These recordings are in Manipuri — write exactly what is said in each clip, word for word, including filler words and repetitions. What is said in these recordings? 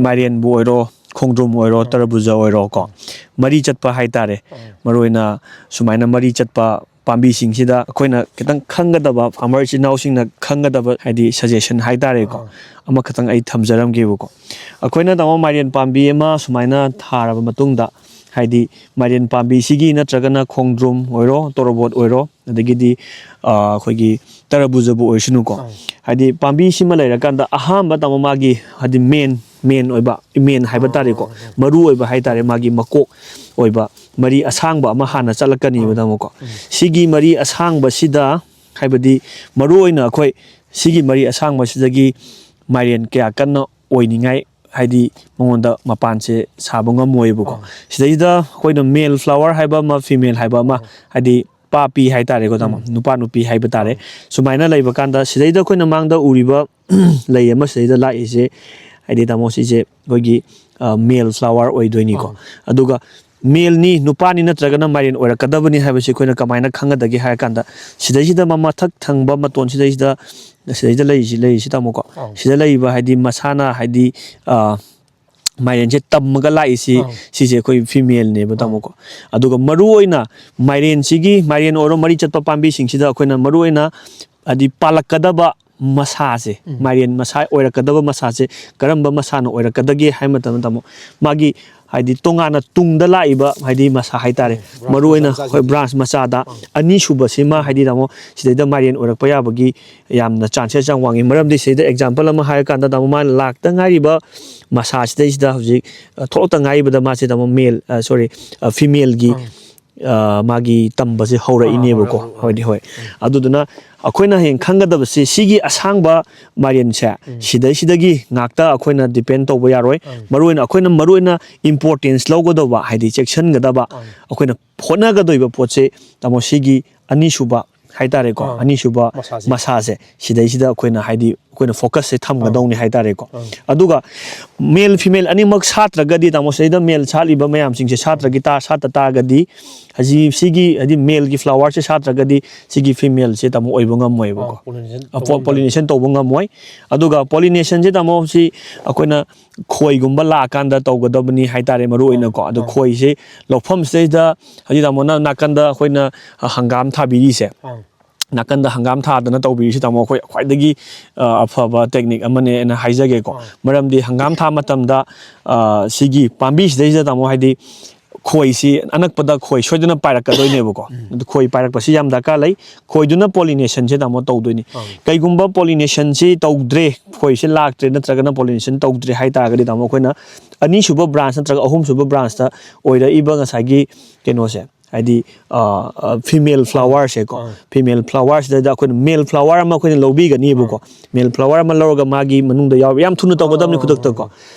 ꯃꯥꯏꯔꯦꯟꯕꯨ ꯑꯣꯏꯔꯣ, ꯈꯣꯡꯗ꯭ꯔꯨꯝ ꯑꯣꯏꯔꯣ, ꯇꯔꯕꯨꯖ ꯑꯣꯏꯔꯣ ꯀꯣ, ꯃꯔꯤ ꯆꯠꯄ ꯍꯥꯏꯇꯥꯔꯦ꯫ ꯃꯔꯨꯑꯣꯏꯅ ꯁꯨꯃꯥꯏꯅ ꯃꯔꯤ ꯆꯠꯄ ꯄꯥꯝꯕꯤꯁꯤꯡꯁꯤꯗ ꯑꯩꯈꯣꯏꯅ ꯈꯤꯇꯪ ꯈꯪꯒꯗꯕ, ꯐꯥꯔꯃꯔ ꯏꯆꯤꯟ ꯏꯅꯥꯎꯁꯤꯡꯅ ꯈꯪꯒꯗꯕ, ꯍꯥꯏꯗꯤ ꯁꯖꯦꯁꯟ ꯍꯥꯏꯇꯥꯔꯦꯀꯣ, ꯑꯃꯈꯛꯇꯪ ꯑꯩ ꯊꯝꯖꯔꯝꯒꯦꯕꯀꯣ꯫ ꯑꯩꯈꯣꯏꯅ, ꯇꯥꯃꯣ, ꯃꯥꯏꯔꯦꯟ ꯄꯥꯝꯕꯤ ꯑꯃ ꯁꯨꯃꯥꯏꯅ ꯊꯥꯔꯕ ꯃꯇꯨꯡꯗ, ꯍꯥꯏꯗꯤ ꯃꯥꯏꯔꯦꯟ ꯄꯥꯝꯕꯤꯁꯤꯒꯤ ꯅꯠꯇ꯭ꯔꯒꯅ ꯈꯣꯡꯗ꯭ꯔꯨꯝ ꯑꯣꯏꯔꯣ, ꯇꯣꯔꯣꯕꯣꯠ ꯑꯣꯏꯔꯣ, ꯑꯗꯒꯤꯗꯤ ꯑ, ꯑꯩꯈꯣꯏꯒꯤ ꯇꯔꯕꯨꯖꯕꯨ ꯑꯣꯏꯁꯅꯨꯀꯣ꯫ ꯍꯥꯏꯗꯤ ꯄꯥꯝꯕꯤꯁꯤꯃ ꯂꯩꯔꯀꯥꯟꯗ ꯑꯍꯥꯟꯕ, ꯇꯥꯃꯣ, ꯃꯥꯒꯤ ꯍꯥꯏꯗꯤ ꯃꯦꯟ ꯃꯦꯟ ꯑꯣꯏꯕ, ꯃꯦꯟ ꯍꯥꯏꯕ ꯇꯥꯔꯦꯀꯣ, ꯃꯔꯨ ꯑꯣꯏꯕ ꯍꯥꯏꯇꯥꯔꯦ, ꯃꯥꯒꯤ ꯃꯀꯣꯛ ꯑꯣꯏꯕ ꯃꯔꯤ ꯑꯁꯥꯡꯕ ꯑꯃ ꯍꯥꯟꯅ ꯆꯠꯂꯛꯀꯅꯤꯕ, ꯇꯥꯃꯣꯀꯣ꯫ ꯁꯤꯒꯤ ꯃꯔꯤ ꯑꯁꯥꯡꯕꯁꯤꯗ, ꯍꯥꯏꯕꯗꯤ ꯃꯔꯨ ꯑꯣꯏꯅ ꯑꯩꯈꯣꯏ ꯁꯤꯒꯤ ꯃꯔꯤ ꯑꯁꯥꯡꯕꯁꯤꯗꯒꯤ ꯃꯥꯏꯔꯦꯟ ꯀꯌꯥ ꯀꯟꯅ ꯑꯣꯏꯅꯤꯡꯉꯥꯏ, ꯍꯥꯏꯗꯤ ꯃꯉꯣꯟꯗ ꯃꯄꯥꯟꯁꯦ ꯁꯥꯕ ꯉꯝꯃꯣꯏꯕꯀꯣ꯫ ꯁꯤꯗꯩꯁꯤꯗ ꯑꯩꯈꯣꯏꯅ ꯃꯦꯜ ꯐ꯭ꯂꯥꯋꯔ ꯍꯥꯏꯕ ꯑꯃ, ꯐꯤꯃꯦꯜ ꯍꯥꯏꯕ ꯑꯃ, ꯍꯥꯏꯗꯤ ꯄꯥꯄꯤ ꯍꯥꯏꯇꯥꯔꯦꯀꯣ, ꯇꯥꯃꯣ, ꯅꯨꯄꯥ ꯅꯨꯄꯤ ꯍꯥꯏꯕ ꯇꯥꯔꯦ꯫ ꯁꯨꯃꯥꯏꯅ ꯂꯩꯕ ꯀꯥꯟꯗ ꯁꯤꯗꯩꯗ ꯑꯩꯈꯣꯏꯅ ꯃꯥꯡꯗ ꯎꯔꯤꯕ ꯂꯩ ꯑꯃ ꯁꯤꯗꯩꯗ ꯂꯥꯛꯏꯁꯦ, ꯍꯥꯏꯗꯤ, ꯇꯥꯃꯣ, ꯁꯤꯁꯦ ꯑꯩꯈꯣꯏꯒꯤ ꯃꯦꯜ ꯐ꯭ꯂꯥꯋꯔ ꯑꯣꯏꯗꯣꯏꯅꯤꯀꯣ꯫ ꯑꯗꯨꯒ ꯃꯦꯜꯅꯤ, ꯅꯨꯄꯥꯅꯤ ꯅꯠꯇ꯭ꯔꯒꯅ ꯃꯥꯏꯔꯦꯟ ꯑꯣꯏꯔꯛꯀꯗꯕꯅꯤ ꯍꯥꯏꯕꯁꯤ ꯑꯩꯈꯣꯏꯅ ꯀꯃꯥꯏꯅ ꯈꯪꯒꯗꯒꯦ ꯍꯥꯏꯔ ꯀꯥꯟꯗ, ꯁꯤꯗꯩꯁꯤꯗ ꯃꯃꯊꯛ ꯊꯪꯕ ꯃꯇꯣꯟ ꯁꯤꯗꯩꯁꯤꯗ, ꯁꯤꯗꯩꯗ ꯂꯩꯔꯤꯁꯤ, ꯂꯩꯔꯤꯁꯤ, ꯇꯥꯃꯣꯀꯣ, ꯁꯤꯗ ꯂꯩꯔꯤꯕ, ꯍꯥꯏꯗꯤ ꯃꯁꯥꯅ, ꯍꯥꯏꯗꯤ ꯃꯥꯏꯔꯦꯟꯁꯦ ꯇꯝꯃꯒ ꯂꯥꯛꯏꯁꯤ, ꯁꯤꯁꯦ ꯑꯩꯈꯣꯏ ꯐꯤꯃꯦꯜꯅꯦꯕ, ꯇꯥꯃꯣꯀꯣ꯫ ꯑꯗꯨꯒ ꯃꯔꯨ ꯑꯣꯏꯅ ꯃꯥꯏꯔꯦꯟꯁꯤꯒꯤ, ꯃꯥꯏꯔꯦꯟ ꯑꯣꯏꯔꯣ, ꯃꯔꯤ ꯆꯠꯄ ꯄꯥꯝꯕꯤꯁꯤꯡꯁꯤꯗ ꯑꯩꯈꯣꯏꯅ ꯃꯔꯨ ꯑꯣꯏꯅ, ꯍꯥꯏꯗꯤ, ꯄꯥꯜꯂꯛꯀꯗꯕ ꯃꯁꯥꯁꯦ, ꯃꯥꯏꯔꯦꯟ ꯃꯁꯥ ꯑꯣꯏꯔꯛꯀꯗꯕ ꯃꯁꯥꯁꯦ ꯀꯔꯝꯕ ꯃꯁꯥꯅ ꯑꯣꯏꯔꯛꯀꯗꯒꯦ ꯍꯥꯏꯕ ꯃꯇꯝꯗ, ꯇꯥꯃꯣ, ꯃꯥꯒꯤ, ꯍꯥꯏꯗꯤ, ꯇꯣꯉꯥꯟꯅ ꯇꯨꯡꯗ ꯂꯥꯛꯏꯕ, ꯍꯥꯏꯗꯤ, ꯃꯁꯥ ꯍꯥꯏꯇꯥꯔꯦ, ꯃꯔꯨ ꯑꯣꯏꯅ ꯑꯩꯈꯣꯏ ꯕ꯭ꯔꯥꯟꯁ ꯃꯆꯥꯗ ꯑꯅꯤꯁꯨꯕꯁꯤꯃ, ꯍꯥꯏꯗꯤ, ꯇꯥꯃꯣ, ꯁꯤꯗꯩꯗ ꯃꯥꯏꯔꯦꯟ ꯑꯣꯏꯔꯛꯄ ꯌꯥꯕꯒꯤ ꯌꯥꯝꯅ ꯆꯥꯟꯁꯦꯁ ꯌꯥꯝ ꯋꯥꯡꯉꯤ꯫ ꯃꯔꯝꯗꯤ ꯁꯤꯗꯩꯗ ꯑꯦꯛꯖꯥꯝꯄꯜ ꯑꯃ ꯍꯥꯏꯔꯀꯥꯟꯗ, ꯇꯥꯃꯣ, ꯃꯥꯅ ꯂꯥꯛꯇ ꯉꯥꯏꯔꯤꯕ ꯃꯁꯥꯁꯤꯗꯩꯁꯤꯗ ꯍꯧꯖꯤꯛ, ꯑ, ꯊꯣꯛꯂꯛꯇ ꯉꯥꯏꯔꯤꯕꯗ ꯃꯥꯁꯦ, ꯇꯥꯃꯣ, ꯃꯦꯜ, ꯑ, ꯁꯣꯔꯤ, ꯑ, ꯐꯤꯃꯦꯜꯒꯤ, ꯑ, ꯃꯥꯒꯤ ꯇꯝꯕꯁꯦ ꯍꯧꯔꯛꯏꯅꯦꯕꯀꯣ꯫ ꯍꯣꯏ, ꯍꯣꯏ꯫ ꯑꯗꯨꯗꯨꯅ ꯑꯩꯈꯣꯏꯅ ꯍꯌꯦꯡ ꯈꯪꯒꯗꯕꯁꯦ, ꯁꯤꯒꯤ ꯑꯁꯥꯡꯕ ꯃꯥꯏꯔꯦꯟꯁꯦ, ꯁꯤꯗꯩꯁꯤꯗꯒꯤ ꯉꯥꯛꯇ ꯑꯩꯈꯣꯏꯅ ꯗꯤꯄꯦꯟ ꯇꯧꯕ ꯌꯥꯔꯣꯏ꯫ ꯃꯔꯨꯑꯣꯏꯅ ꯑꯩꯈꯣꯏꯅ ꯃꯔꯨꯑꯣꯏꯅ ꯏꯝꯄꯣꯔꯇꯦꯟꯁ ꯂꯧꯒꯗꯧꯕ, ꯍꯥꯏꯗꯤ ꯆꯦꯛꯁꯤꯟꯒꯗꯕ, ꯑꯩꯈꯣꯏꯅ ꯍꯣꯠꯅꯒꯗꯣꯏꯕ ꯄꯣꯠꯁꯦ, ꯇꯥꯃꯣ, ꯁꯤꯒꯤ ꯑꯅꯤꯁꯨꯕ ꯍꯥꯏꯇꯥꯔꯦꯀꯣ, ꯑꯅꯤꯁꯨꯕ ꯃꯁꯥꯁꯦ, ꯁꯤꯗꯩꯁꯤꯗ ꯑꯩꯈꯣꯏꯅ, ꯍꯥꯏꯗꯤ, ꯑꯩꯈꯣꯏꯅ ꯐꯣꯀꯁꯁꯦ ꯊꯝꯒꯗꯧꯅꯤ ꯍꯥꯏꯇꯥꯔꯦꯀꯣ꯫ ꯑꯗꯨꯒ ꯃꯦꯜ ꯐꯤꯃꯦꯜ ꯑꯅꯤꯃꯛ ꯁꯥꯠꯇ꯭ꯔꯒꯗꯤ, ꯇꯥꯃꯣ, ꯁꯤꯗꯩꯗ ꯃꯦꯜ ꯁꯥꯠꯂꯤꯕ ꯃꯌꯥꯝꯁꯤꯡꯁꯦ ꯁꯥꯠꯇ꯭ꯔꯒꯤ ꯇꯥ-, ꯁꯥꯠꯇ ꯇꯥꯔꯒꯗꯤ, ꯍꯧꯖꯤꯛ ꯁꯤꯒꯤ, ꯍꯥꯏꯗꯤ, ꯃꯦꯜꯒꯤ ꯐ꯭ꯂꯥꯋꯔꯁꯦ ꯁꯥꯠꯇ꯭ꯔꯒꯗꯤ ꯁꯤꯒꯤ ꯐꯤꯃꯦꯜꯁꯦ, ꯇꯥꯃꯣ, ꯑꯣꯏꯕ ꯉꯝꯃꯣꯏꯕꯀꯣ꯫ ꯄꯣꯂꯤꯅꯦꯁꯟ ꯇꯧꯕ ꯉꯝꯃꯣꯏ꯫ ꯑꯗꯨꯒ ꯄꯣꯂꯤꯅꯦꯁꯟꯁꯦ, ꯇꯥꯃꯣ, ꯁꯤ ꯑꯩꯈꯣꯏꯅ ꯈꯣꯏꯒꯨꯝꯕ ꯂꯥꯛꯑꯀꯥꯟꯗ ꯇꯧꯒꯗꯕꯅꯤ ꯍꯥꯏꯇꯥꯔꯦ, ꯃꯔꯨ ꯑꯣꯏꯅꯀꯣ꯫ ꯑꯗꯣ ꯈꯣꯏꯁꯦ ꯂꯧꯐꯝꯁꯤꯗꯩꯗ, ꯍꯧꯖꯤꯛ ꯇꯥꯃꯣꯅ ꯅꯥꯀꯟꯗ ꯑꯩꯈꯣꯏꯅ ꯍꯪꯒꯥꯝ ꯊꯥꯕꯤꯔꯤꯁꯦ, ꯅꯥꯀꯟꯗ ꯍꯪꯒꯥꯝ ꯊꯥꯗꯅ ꯇꯧꯕꯤꯔꯤꯁꯤ, ꯇꯥꯃꯣ, ꯑꯩꯈꯣꯏ ꯈ꯭ꯋꯥꯏꯗꯒꯤ, ꯑ, ꯑꯐꯕ ꯇꯦꯛꯅꯤꯛ ꯑꯃꯅꯦꯅ ꯍꯥꯏꯖꯒꯦꯀꯣ꯫ ꯃꯔꯝꯗꯤ ꯍꯪꯒꯥꯝ ꯊꯥ ꯃꯇꯝꯗ, ꯑ, ꯁꯤꯒꯤ ꯄꯥꯝꯕꯤꯁꯤꯗꯩꯁꯤꯗ, ꯇꯥꯃꯣ, ꯍꯥꯏꯗꯤ ꯈꯣꯏꯁꯤ ꯑꯅꯛꯄꯗ ꯈꯣꯏ ꯁꯣꯏꯗꯅ ꯄꯥꯏꯔꯛꯀꯗꯣꯏꯅꯦꯕꯀꯣ꯫ ꯑꯗꯨ ꯈꯣꯏ ꯄꯥꯏꯔꯛꯄꯁꯤ ꯌꯥꯝ ꯗꯔꯀꯥꯔ ꯂꯩ꯫ ꯈꯣꯏꯗꯨꯅ ꯄꯣꯂꯤꯅꯦꯁꯟꯁꯦ, ꯇꯥꯃꯣ, ꯇꯧꯗꯣꯏꯅꯤ꯫ ꯀꯩꯒꯨꯝꯕ ꯄꯣꯂꯤꯅꯦꯁꯟꯁꯤ ꯇꯧꯗ꯭ꯔꯦ, ꯈꯣꯏꯁꯤ ꯂꯥꯛꯇ꯭ꯔꯦ ꯅꯠꯇ꯭ꯔꯒꯅ ꯄꯣꯂꯤꯅꯦꯁꯟ ꯇꯧꯗ꯭ꯔꯦ ꯍꯥꯏ ꯇꯥꯔꯒꯗꯤ, ꯇꯥꯃꯣ, ꯑꯩꯈꯣꯏꯅ ꯑꯅꯤꯁꯨꯕ ꯕ꯭ꯔꯥꯟꯁ ꯅꯠꯇ꯭ꯔꯒ ꯑꯍꯨꯝꯁꯨꯕ ꯕ꯭ꯔꯥꯟꯁꯇ ꯑꯣꯏꯔꯛꯏꯕ ꯉꯁꯥꯏꯒꯤ ꯀꯩꯅꯣꯁꯦ, ꯍꯥꯏꯗꯤ, ꯑ, ꯑ, ꯐꯤꯃꯦꯜ ꯐ꯭ꯂꯥꯋꯔꯁꯦꯀꯣ꯫ ꯐꯤꯃꯦꯜ ꯐ꯭ꯂꯥꯋꯔꯁꯤꯗꯩꯗ ꯑꯩꯈꯣꯏꯅ ꯃꯦꯜ ꯐ꯭ꯂꯥꯋꯔ ꯑꯃ ꯑꯩꯈꯣꯏꯅ ꯂꯧꯕꯤꯒꯅꯤꯕꯀꯣ꯫ ꯃꯦꯜ ꯐ꯭ꯂꯥꯋꯔ ꯑꯃ ꯂꯧꯔꯒ ꯃꯥꯒꯤ ꯃꯅꯨꯡꯗ ꯌꯥꯎꯔꯤꯕ, ꯌꯥꯝ ꯊꯨꯅ ꯇꯧꯒꯗꯕꯅꯤ ꯈꯨꯗꯛꯇꯀꯣ꯫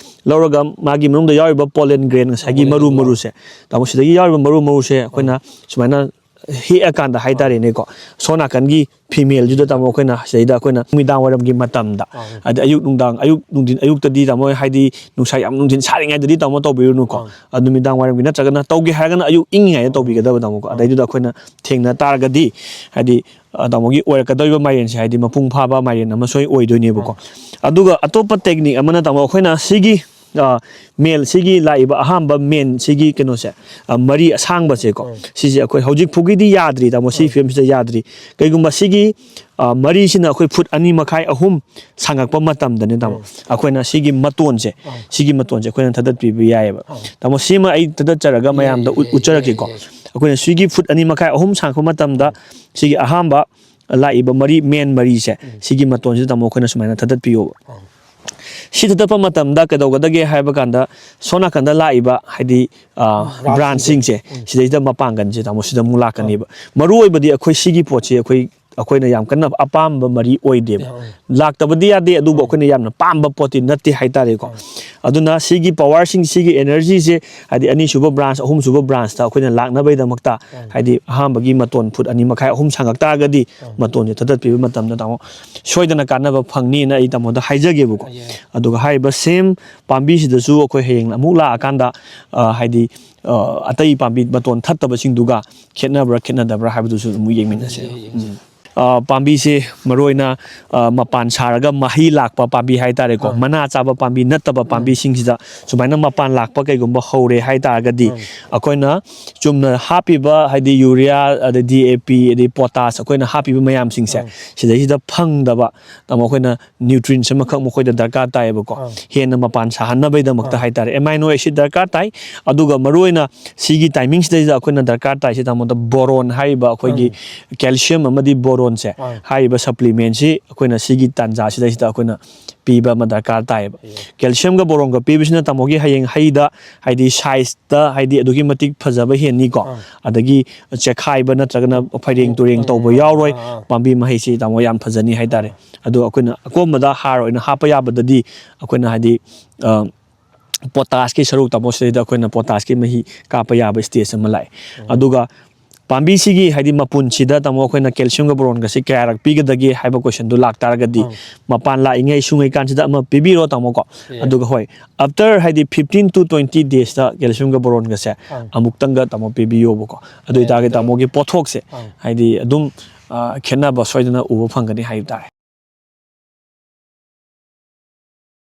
ꯂꯧꯔꯒ ꯃꯥꯒꯤ ꯃꯅꯨꯡꯗ ꯌꯥꯎꯔꯤꯕ ꯄꯣꯂꯦꯟ ꯒ꯭ꯔꯦꯟ, ꯉꯁꯥꯏꯒꯤ ꯃꯔꯨ ꯃꯔꯨꯁꯦ, ꯇꯥꯃꯣ, ꯁꯤꯗꯒꯤ ꯌꯥꯎꯔꯤꯕ ꯃꯔꯨ ꯃꯔꯨꯁꯦ ꯑꯩꯈꯣꯏꯅ ꯁꯨꯃꯥꯏꯅ ꯍꯦꯛꯑꯀꯥꯟꯗ ꯍꯥꯏꯇꯥꯔꯦꯅꯦꯀꯣ, ꯁꯣꯝ ꯅꯥꯀꯟꯒꯤ ꯐꯤꯃꯦꯜꯗꯨꯗ, ꯇꯥꯃꯣ, ꯑꯩꯈꯣꯏꯅ ꯁꯤꯗꯩꯗ ꯑꯩꯈꯣꯏꯅ ꯅꯨꯃꯤꯗꯥꯡ ꯋꯥꯏꯔꯝꯒꯤ ꯃꯇꯝꯗ, ꯍꯥꯏꯗꯤ ꯑꯌꯨꯛ ꯅꯨꯡꯗꯥꯡ, ꯑꯌꯨꯛ ꯅꯨꯡꯊꯤꯟ, ꯑꯌꯨꯛꯇꯗꯤ, ꯇꯥꯃꯣ, ꯍꯥꯏꯗꯤ ꯅꯨꯡꯁꯥ ꯌꯥꯝ ꯅꯨꯡꯊꯤꯟ ꯁꯥꯔꯤꯉꯩꯗꯗꯤ, ꯇꯥꯃꯣ, ꯇꯧꯕꯤꯔꯨꯅꯨꯀꯣ꯫ ꯑ, ꯅꯨꯃꯤꯗꯥꯡ ꯋꯥꯏꯔꯝꯒꯤ ꯅꯠꯇ꯭ꯔꯒꯅ ꯇꯧꯒꯦ ꯍꯥꯏꯔꯒꯅ ꯑꯌꯨꯛ ꯏꯪꯉꯤꯉꯩꯗ ꯇꯧꯕꯤꯒꯗꯕ, ꯇꯥꯃꯣꯀꯣ꯫ ꯑꯗꯩꯗꯨꯗ ꯑꯩꯈꯣꯏꯅ ꯊꯦꯡꯅ ꯇꯥꯔꯒꯗꯤ, ꯍꯥꯏꯗꯤ, ꯑ, ꯇꯥꯃꯣꯒꯤ ꯑꯣꯏꯔꯛꯀꯗꯧꯔꯤꯕ ꯃꯥꯏꯔꯦꯟꯁꯦ, ꯍꯥꯏꯗꯤ, ꯃꯄꯨꯡ ꯐꯥꯕ ꯃꯥꯏꯔꯦꯟ ꯑꯃ ꯁꯣꯏ ꯑꯣꯏꯗꯣꯏꯅꯦꯕꯀꯣ꯫ ꯑꯗꯨꯒ ꯑꯇꯣꯞꯄ ꯇꯦꯛꯅꯤꯛ ꯑꯃꯅ, ꯇꯥꯃꯣ, ꯑꯩꯈꯣꯏꯅ ꯁꯤꯒꯤ, ꯑ, ꯃꯦꯜ ꯁꯤꯒꯤ ꯂꯥꯛꯏꯕ ꯑꯍꯥꯟꯕ ꯃꯦꯟ ꯁꯤꯒꯤ ꯀꯩꯅꯣꯁꯦ, ꯑ, ꯃꯔꯤ ꯑꯁꯥꯡꯕꯁꯦꯀꯣ, ꯁꯤꯁꯦ ꯑꯩꯈꯣꯏ ꯍꯧꯖꯤꯛ ꯐꯥꯎꯒꯤꯗꯤ ꯌꯥꯗ꯭ꯔꯤ, ꯇꯥꯃꯣ, ꯁꯤꯒꯤ ꯐꯤꯕꯝꯁꯤꯗ ꯌꯥꯗ꯭ꯔꯤ꯫ ꯀꯩꯒꯨꯝꯕ ꯁꯤꯒꯤ, ꯑ, ꯃꯔꯤꯁꯤꯅ ꯑꯩꯈꯣꯏ ꯐꯨꯠ ꯑꯅꯤ ꯃꯈꯥꯏ, ꯑꯍꯨꯝ ꯁꯥꯡꯉꯛꯄ ꯃꯇꯝꯗꯅꯦ, ꯇꯥꯃꯣ, ꯑꯩꯈꯣꯏꯅ ꯁꯤꯒꯤ ꯃꯇꯣꯟꯁꯦ, ꯁꯤꯒꯤ ꯃꯇꯣꯟꯁꯦ ꯑꯩꯈꯣꯏꯅ ꯊꯥꯗꯠꯄꯤꯕ ꯌꯥꯏꯑꯕ꯫ ꯇꯥꯃꯣ, ꯁꯤꯃ ꯑꯩ ꯊꯥꯗꯠꯆꯔꯒ ꯃꯌꯥꯝꯗ ꯎꯠ-, ꯎꯠꯆꯔꯛꯀꯦꯀꯣ꯫ ꯑꯩꯈꯣꯏꯅ ꯁꯤꯒꯤ ꯐꯨꯠ ꯑꯅꯤ ꯃꯈꯥꯏ, ꯑꯍꯨꯝ ꯁꯥꯡꯉꯛꯄ ꯃꯇꯝꯗ ꯁꯤꯒꯤ ꯑꯍꯥꯟꯕ ꯂꯥꯛꯏꯕ ꯃꯔꯤ, ꯃꯦꯟ ꯃꯔꯤꯁꯦ, ꯁꯤꯒꯤ ꯃꯇꯣꯟꯁꯤꯗ, ꯇꯥꯃꯣ, ꯑꯩꯈꯣꯏꯅ ꯁꯨꯃꯥꯏꯅ ꯊꯥꯗꯠꯄꯤꯌꯣꯕ꯫ ꯁꯤ ꯊꯥꯗꯠꯄ ꯃꯇꯝꯗ ꯀꯩꯗꯧꯒꯗꯒꯦ ꯍꯥꯏꯕ ꯀꯥꯟꯗ, ꯁꯣꯝ ꯅꯥꯀꯟꯗ ꯂꯥꯛꯏꯕ, ꯍꯥꯏꯗꯤ, ꯑ, ꯕ꯭ꯔꯥꯟꯁꯁꯤꯡꯁꯦ, ꯁꯤꯗꯩꯁꯤꯗ ꯃꯄꯥꯡꯒꯜꯁꯦ, ꯇꯥꯃꯣ, ꯁꯤꯗ ꯑꯃꯨꯛ ꯂꯥꯛꯀꯅꯦꯕ꯫ ꯃꯔꯨ ꯑꯣꯏꯕꯗꯤ ꯑꯩꯈꯣꯏ ꯁꯤꯒꯤ ꯄꯣꯠꯁꯤ ꯑꯩꯈꯣꯏ ꯑꯩꯈꯣꯏꯅ ꯌꯥꯝ ꯀꯟꯅ ꯑꯄꯥꯝꯕ ꯃꯔꯤ ꯑꯣꯏꯗꯦꯕ꯫ ꯎꯝ꯫ ꯂꯥꯛꯇꯕꯗꯤ ꯌꯥꯗꯦ, ꯑꯗꯨꯕꯨ ꯑꯩꯈꯣꯏꯅ ꯌꯥꯝꯅ ꯄꯥꯝꯕ ꯄꯣꯠꯇꯤ ꯅꯠꯇꯦ ꯍꯥꯏꯇꯥꯔꯦꯀꯣ꯫ ꯑꯗꯨꯅ ꯁꯤꯒꯤ ꯄꯋꯥꯔꯁꯤꯡ, ꯁꯤꯒꯤ ꯑꯦꯅꯔꯖꯤꯁꯦ, ꯍꯥꯏꯗꯤ ꯑꯅꯤꯁꯨꯕ ꯕ꯭ꯔꯥꯟꯁ, ꯑꯍꯨꯝꯁꯨꯕ ꯕ꯭ꯔꯥꯟꯁꯇ ꯑꯩꯈꯣꯏꯅ ꯂꯥꯛꯅꯕꯒꯤꯗꯃꯛꯇ, ꯍꯥꯏꯗꯤ ꯑꯍꯥꯟꯕꯒꯤ ꯃꯇꯣꯟ ꯐꯨꯠ ꯑꯅꯤ ꯃꯈꯥꯏ, ꯑꯍꯨꯝ ꯁꯥꯡꯉꯛ ꯇꯥꯔꯒꯗꯤ, ꯃꯇꯣꯟꯁꯦ ꯊꯥꯗꯠꯄꯤꯕ ꯃꯇꯝꯗ, ꯇꯥꯃꯣ, ꯁꯣꯏꯗꯅ ꯀꯥꯟꯅꯕ ꯐꯪꯅꯤꯅ ꯑꯩ ꯇꯥꯃꯣꯗ ꯍꯥꯏꯖꯒꯦꯕꯀꯣ꯫ ꯌꯥꯏ꯫ ꯑꯗꯨꯒ ꯍꯥꯏꯔꯤꯕ ꯁꯦꯝ ꯄꯥꯝꯕꯤꯁꯤꯗꯁꯨ ꯑꯩꯈꯣꯏ ꯍꯌꯦꯡ ꯑꯃꯨꯛ ꯂꯥꯛꯑꯀꯥꯟꯗ, ꯑ, ꯍꯥꯏꯗꯤ, ꯑ, ꯑꯇꯩ ꯄꯥꯝꯕꯤ ꯃꯇꯣꯟ ꯊꯠꯇꯕꯁꯤꯡꯗꯨꯒ ꯈꯦꯠꯅꯕ꯭ꯔꯥ ꯈꯦꯠꯅꯗꯕ꯭ꯔꯥ ꯍꯥꯏꯕꯗꯨꯁꯨ ꯑꯃꯨꯛ ꯌꯦꯡꯃꯤꯟꯅꯁꯦ꯫ ꯌꯦꯡꯁꯦ, ꯌꯦꯡꯁꯦ꯫ ꯎꯝ꯫ ꯑ, ꯄꯥꯝꯕꯤꯁꯦ ꯃꯔꯨ ꯑꯣꯏꯅ, ꯑ, ꯃꯄꯥꯟ ꯁꯥꯔꯒ ꯃꯍꯩ ꯂꯥꯛꯄ ꯄꯥꯝꯕꯤ ꯍꯥꯏꯇꯥꯔꯦꯀꯣ, ꯑꯥ꯫ ꯃꯅꯥ ꯆꯥꯕ ꯄꯥꯝꯕꯤ ꯅꯠꯇꯕ ꯄꯥꯝꯕꯤꯁꯤꯡꯁꯤꯗ ꯁꯨꯃꯥꯏꯅ ꯃꯄꯥꯟ ꯂꯥꯛꯄ ꯀꯩꯒꯨꯝꯕ ꯍꯧꯔꯦ ꯍꯥꯏ ꯇꯥꯔꯒꯗꯤ, ꯑꯥ꯫ ꯑꯩꯈꯣꯏꯅ ꯆꯨꯝꯅ ꯍꯥꯞꯄꯤꯕ, ꯍꯥꯏꯗꯤ ꯌꯨꯔꯤꯌꯥ, ꯑꯗꯩ ꯗꯤ ꯑꯦ ꯄꯤ, ꯑꯗꯩ ꯄꯣꯇꯥꯁ, ꯑꯩꯈꯣꯏꯅ ꯍꯥꯞꯄꯤꯕ ꯃꯌꯥꯝꯁꯤꯡꯁꯦ, ꯑꯥ꯫ ꯁꯤꯗꯩꯁꯤꯗ ꯐꯪꯗꯕ, ꯇꯥꯃꯣ, ꯑꯩꯈꯣꯏꯅ ꯅ꯭ꯌꯨꯇ꯭ꯔꯤꯟꯁ ꯑꯃꯈꯛ ꯃꯈꯣꯏꯗ ꯗꯔꯀꯥꯔ ꯇꯥꯏꯌꯦꯕꯀꯣ, ꯑꯥ꯫ ꯍꯦꯟꯅ ꯃꯄꯥꯟ ꯁꯥꯍꯟꯅꯕꯒꯤꯗꯃꯛꯇ ꯑꯥ꯫ ꯍꯥꯏꯇꯥꯔꯦ꯫ ꯑꯦꯃꯥꯏꯅꯣ ꯑꯦꯁꯤꯗ ꯗꯔꯀꯥꯔ ꯇꯥꯏ꯫ ꯑꯗꯨꯒ ꯃꯔꯨ ꯑꯣꯏꯅ ꯁꯤꯒꯤ ꯇꯥꯏꯃꯤꯡꯁꯤꯗꯩꯗ ꯑꯩꯈꯣꯏꯅ ꯗꯔꯀꯥꯔ ꯇꯥꯏꯁꯦ, ꯇꯥꯃꯣꯗ, ꯕꯣꯔꯣꯟ ꯍꯥꯏꯔꯤꯕ ꯑꯩꯈꯣꯏꯒꯤ ꯑꯥ꯫ ꯀꯦꯜꯁꯤꯌꯝ ꯑꯃꯗꯤ ꯕꯣꯔꯣꯟꯁꯦ ꯑꯥ꯫ ꯍꯥꯏꯔꯤꯕ ꯁꯄ꯭ꯂꯤꯃꯦꯟꯁꯤ ꯑꯩꯈꯣꯏꯅ ꯁꯤꯒꯤ ꯇꯥꯟꯖꯥꯁꯤꯗꯩꯁꯤꯗ ꯑꯩꯈꯣꯏꯅ ꯄꯤꯕ ꯑꯃ ꯗꯔꯀꯥꯔ ꯇꯥꯏꯌꯦꯕ꯫ ꯌꯦꯁ꯫ ꯀꯦꯜꯁꯤꯌꯝꯒ ꯕꯣꯔꯣꯟꯒ ꯄꯤꯕꯁꯤꯅ ꯇꯥꯃꯣꯒꯤ ꯍꯌꯦꯡ ꯍꯩꯗ, ꯍꯥꯏꯗꯤ ꯁꯥꯏꯖꯇ, ꯍꯥꯏꯗꯤ ꯑꯗꯨꯛꯀꯤ ꯃꯇꯤꯛ ꯐꯖꯕ ꯍꯦꯟꯅꯤꯀꯣ꯫ ꯑꯥ꯫ ꯑꯗꯒꯤ ꯆꯦꯛꯈꯥꯏꯕ ꯅꯠꯇ꯭ꯔꯒꯅ ꯐꯩꯔꯦꯡ ꯇꯨꯔꯦꯡ ꯎꯝ, ꯇꯧꯕ ꯎꯝ, ꯌꯥꯎꯔꯣꯏ꯫ ꯑꯥ, ꯑꯥ꯫ ꯄꯥꯝꯕꯤ ꯃꯍꯩꯁꯤ ꯇꯥꯃꯣ ꯌꯥꯝ ꯐꯖꯅꯤ ꯍꯥꯏꯇꯥꯔꯦ꯫ ꯑꯗꯣ ꯑꯩꯈꯣꯏꯅ ꯑꯀꯣꯟꯕꯗ ꯍꯥꯔ ꯑꯣꯏꯅ ꯍꯥꯞꯄ ꯌꯥꯕꯗꯗꯤ ꯑꯩꯈꯣꯏꯅ ꯍꯥꯏꯗꯤ, ꯑ, ꯄꯣꯇꯥꯁꯀꯤ ꯁꯔꯨꯛ, ꯇꯥꯃꯣ, ꯁꯤꯗꯩꯗ ꯑꯩꯈꯣꯏꯅ ꯄꯣꯇꯥꯁꯀꯤ ꯃꯍꯤ ꯀꯥꯞꯄ ꯌꯥꯕ ꯁ꯭ꯇꯦꯖ ꯑꯃ ꯂꯥꯛꯑꯦ꯫ ꯑꯗꯨꯒ ꯄꯥꯝꯕꯤꯁꯤꯒꯤ ꯍꯥꯏꯗꯤ ꯃꯄꯨꯟꯁꯤꯗ, ꯇꯥꯃꯣ, ꯑꯩꯈꯣꯏꯅ ꯀꯦꯜꯁꯤꯌꯝꯒ ꯕꯣꯔꯣꯟꯒꯁꯦ ꯀꯌꯥꯔꯛ ꯄꯤꯒꯗꯒꯦ ꯍꯥꯏꯕ ꯀꯣꯏꯁꯟꯗꯣ ꯂꯥꯛꯇꯥꯔꯒꯗꯤ, ꯑꯪ꯫ ꯃꯄꯥꯟ ꯂꯥꯛꯏꯉꯩ ꯁꯨꯡꯉꯩꯀꯥꯟꯁꯤꯗ ꯑꯃ ꯄꯤꯕꯤꯔꯣ, ꯇꯥꯃꯣꯀꯣ꯫ ꯌꯦꯁ꯫ ꯑꯗꯨꯒ ꯍꯣꯏ, ꯑꯥꯐꯇꯔ ꯍꯥꯏꯗꯤ ꯐꯤꯐꯇꯤꯟ to ꯇ꯭ꯋꯦꯟꯇꯤ ꯗꯦꯖꯇ ꯀꯦꯜꯁꯤꯌꯝꯒ ꯕꯣꯔꯣꯟꯒꯁꯦ ꯑꯪ꯫ ꯑꯃꯨꯛꯇꯪꯒ, ꯇꯥꯃꯣ, ꯄꯤꯕꯤꯌꯣꯕꯀꯣ꯫ ꯑꯗꯨ ꯑꯣꯏꯇꯥꯔꯒꯗꯤ ꯇꯥꯃꯣꯒꯤ ꯄꯣꯠꯊꯣꯛꯁꯦ ꯑꯪ꯫ ꯍꯥꯏꯗꯤ ꯑꯗꯨꯝ, ꯑ, ꯈꯦꯠꯅꯕ ꯁꯣꯏꯗꯅ ꯎꯕ ꯐꯪꯒꯅꯤ ꯍꯥꯏꯕ ꯇꯥꯔꯦ꯫